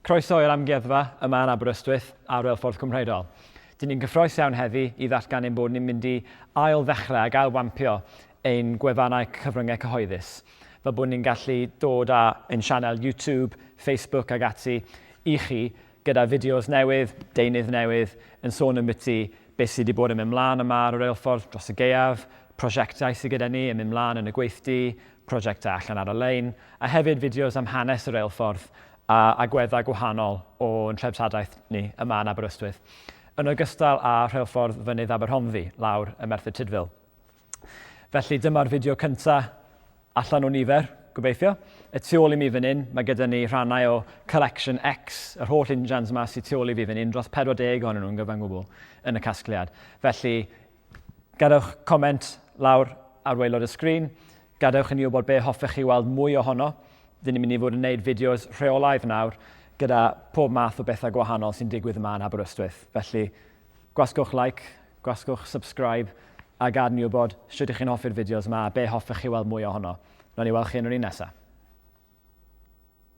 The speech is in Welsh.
Croeso i'r amgueddfa yma yn Aberystwyth ar Reilffordd Cwmrheidol. Dyn ni'n gyffroes iawn heddi i ddatgan ein bod ni'n mynd i ail ddechrau ac ail wampio ein gwefannau cyfryngau cyhoeddus, fel bod ni'n gallu dod â ein sianel YouTube, Facebook ag ati i chi gyda fideos newydd, deunydd newydd, yn sôn ambiti beth sydd wedi bod yn mynd mlaen yma ar y reilffordd dros y gaeaf, prosiectau sydd gyda ni yn mynd mlaen yn y gweithdy, prosiectau allan ar y lein, a hefyd fideos am hanes y reilffordd a agweddau gwahanol o'n treftadaeth ni yma yn Aberystwyth, yn ogystal â rheilffordd Fynydd Aberhonddu lawr ym Merthyr Tudful. Felly dyma'r fideo cyntaf allan o nifer, gobeithio. Y tu ôl i mi fan hyn, mae gyda ni rhannau o Collection X, yr holl injans yma sydd tu ôl i fi fan hyn, dros 40 ohonyn nhw'n gyfan gwbl yn y casgliad. Felly, gadewch comment lawr ar waelod y sgrin, gadewch i ni wybod be hoffech chi weld mwy ohono. Dyn ni'n mynd i fod yn gwneud fideos rheolaidd nawr gyda pob math o bethau gwahanol sy'n digwydd yma yn Aberystwyth. Felly, gwasgwch like, gwasgwch subscribe a gad ni wybod shwt ych chi'n hoffi'r fideos yma a be hoffech chi weld mwy ohono. Nawn ni weld chi yn yr un nesaf.